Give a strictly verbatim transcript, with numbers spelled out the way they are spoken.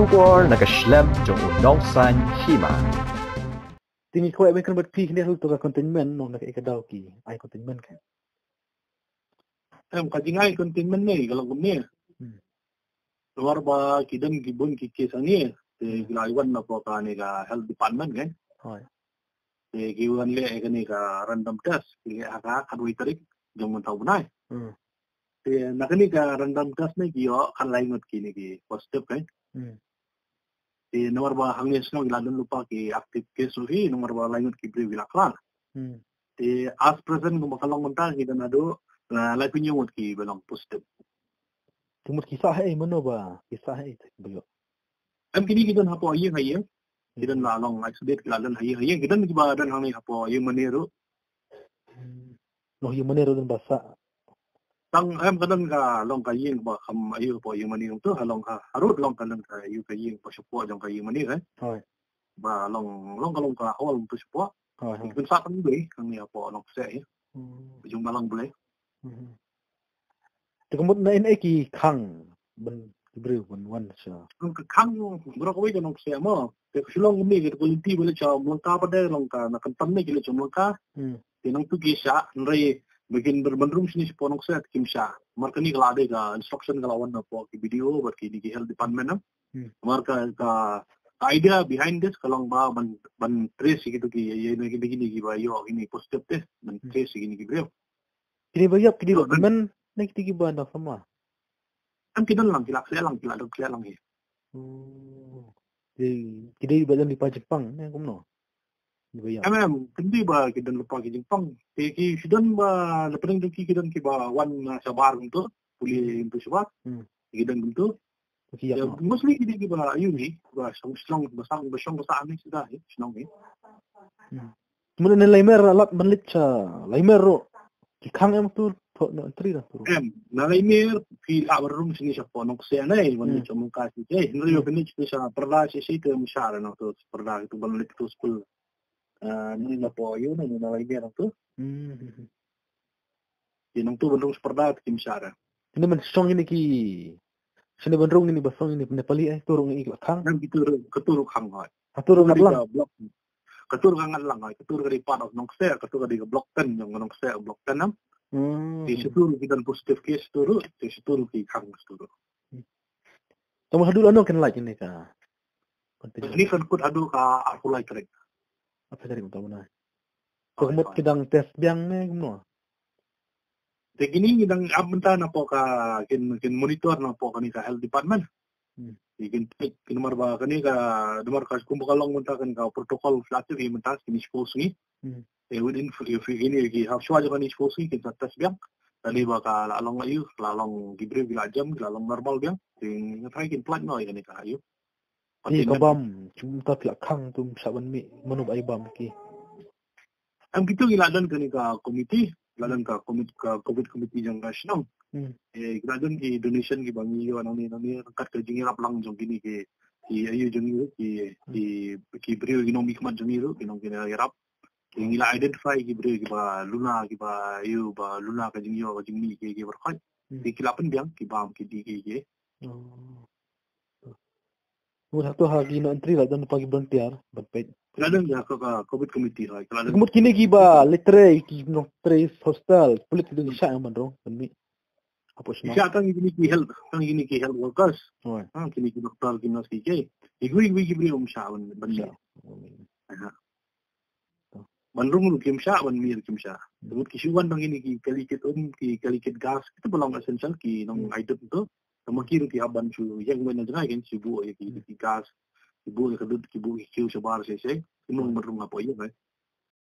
Khubor na ka shlem jong u nongsan hima. Te ngi kwah ban kren bad phi kane ruh to ka containment, nong na ka, ka daw ki ai containment ka. Em, ka jingai containment ne ka long kumne. Hmm. Namar ba ki don ki bun ki case hangne, te Hmm. ki la ai wan na pdeng kane ka health department kan. Hooid. Te ki wan leh kane ka random test, ki leh ha ka khatwei tarik jong mynta u bnai. Hmm. Te na kane ka random test ne ki ïoh khatlai ngut kine ki positive kan. Hmm. Te namar ba hangne shnong ki la don lypa ki active case ruh hi, namar ba lai ngut ki briew ki la khlad. Hmm. Te as present kumba ka long mynta ki don haduh, ah, laiphew hynñiew ngut kiba long positive. Te mut ki sah ha ei, mano ba ki sah ha ei te ba ïoh? Em, kine ki don hapoh ïing ha ïing. Ki don Hmm. la long isolate, ki la don ha ïing ha ïing. Ki don kiba don hangne hapoh ïing mane ruh. Hmm. Noh ïing mane ruh don ba sah. Tang em ka don ka long ka ïing ba kham ïoh hapoh ïing mane ruh tu, ha long ha, harud long ka don ka ïoh ka ïing ba shapoh jong ka ïing mane kan. Hooid. Ba long, long ka long ka hall tu shapoh. Hooid, hooid. Ki pynsah tang Blei, hangne hapoh Nongkseh ïa. Hmm. Jong Balang Blei. Hmm. Te ka mut na ei ei ki khang ban ki briew ban wan sha. Ka khang baroh kawei ka Nongkseh mo. Te ka shu long kumne ka quality ba leit sha Mlangka pat de long ka na kyntan ne ki leit sha Mlangka. Hmm. Te nangtu ki shah, hynrei ba kin ban rung shane shapoh Nongkseh te kim shah. Namar kane ka la dei ka instruction ka la wan napoh ki B D O bad kine ki health department na. Hmm. Namar ka, ka, ka idea behind this ka long ba ban, ban trace ïa kitu ki, ïa, ïa kine, kine kiba ïoh kine positive test, ban Hmm. trace ïa kine ki briew. Kine ba ïap ki dei Ïoh, ban document ne kine kiba na sama. Em, ki don lang, ki la khleh lang, ki la don khleh lang hi. Hmm. Ki, ki dei ba don lypa jingpang ne kumno? Kine ba ïap. Em, em, ki dei ba ki don lypa ki jingpang. Ki, ki shu don ba, na pdeng jong ki, ki don kiba wan, uh, shabar kumtu, pule Hmm. kumtu shabar. Hmm. Ki don kumtu. Ki ïap Ïa, noh. Mostly ki dei kiba ïoh hi, ba shong shnong, ba sang, ba shong ba sah ni sida hi, shnong hi. Hmm. Mut na Laimer, lad ban leit sha Laimer ruh. Ki khang em tu, to no entry dah tu. Em, na Laimer, phi lah ban rung shane shapoh Nongkseh ne, ban Hmm. leit sha Mlangka shane. Hynrei Hmm. ban leit sha Pyrda shane, shane te ym shah noh tu, Pyrda tu ban leit tu skul. Ah, ni napoh ïoh ne, na Laimer tu. Hmm. Ki nangtu ban rung sha Pyrda te kim shah. Kine ban shong kine ki, shane ban rung kine ba shong kine Nepali eh, tu rung ïa ki la khang. Em, kitu ruh, kitu ruh khang hooid. Katu ruh Kitu ngat dei lang. Ka block. Katu ruh ka ngat lang hooid. Katu ruh ka dei part of Nongkseh, katu ka dei ka block ten, jong Nongkseh block ten em. Hmm. Te shitu ruh ki don positive case shitu ruh, te shitu ruh ki khang shitu ruh. Hmm. Tang haduh lano kin lait kine ka? Ni kan kut haduh ka arphew lai tarik. Arphew tarik mynta u bnai. Hooid, Ka mut hooid. Ki dang test biang ne kumno? Te kine ki dang ap mynta napoh ka kin, kin monitor napoh kane ka health department. Hmm. Ki kin check, kin namar ba kane ka, namar ka kumba ka long mynta kan ka protocol flat ki mynta kine shiphew sngi. Hmm. Te within f-, if kine ki hap shuwa jong kine shiphew sngi kin sa test biang. Kane ba ka la long aïu, la long ki briew ki la jem, ki la long normal biang. Te nga tharai kin pynlait noh ïa kane ka aïu. Ki Containment. Ka bam, kumta phi la khang tu ym shah ban mih, mano ba ai bam ki? Em, kitu ki la don kane ka committee, la don ka commit-, ka covid committee jong ka shnong. Hmm. Eh, ki la don ki donation kiba ngi ïoh nangne nangne, kat ka jingïarap lang jong kine ki, ki aïu jong ngi, ki, Hmm. ki, ki briew ki nongmihkhmat jong ngi ruh, ki nong ki ïarap. Ki ngi la identify ki briew kiba luna, kiba aïu, ba luna ka jingïoh, ka jingmih ki, ki baroh. Hmm. Ki, ki la pynbiang, ki bam, ki dih, ki, ki. Oh. Mut hato ha kino entry la don pa ki volunteer ban peit? La don ïa ka, ka covid committee hooid. La don. Mut kine kiba leit trei, ki nongtrei hostel, pulit ki don ki shah ban rung ban mih. Hapoh shnong. Ki shah tang kine ki health, tang kine ki health workers. Hooid. Ha, kine ki doktor, ki nurse ki ki. Kiwei kiwei ki briew ym shah ban, ban mih. Shah. Aha. Ban rung ruh kim shah, ban mih ruh kim shah. Hmm. Te mut ki shu wan tang kine ki kali kit um, ki kali kit gas, kitu ba long essential, ki nong Hmm. ai dud tu. Te ma ki ruh ki hap ban shu ïeng beit na jngai kin shu buh ïa ki, Hmm. ki gas, ki buh ïa ka dud, ki buh ki khiew shabar shai shai. Ki ym Hmm. ban rung hapoh ïing eh.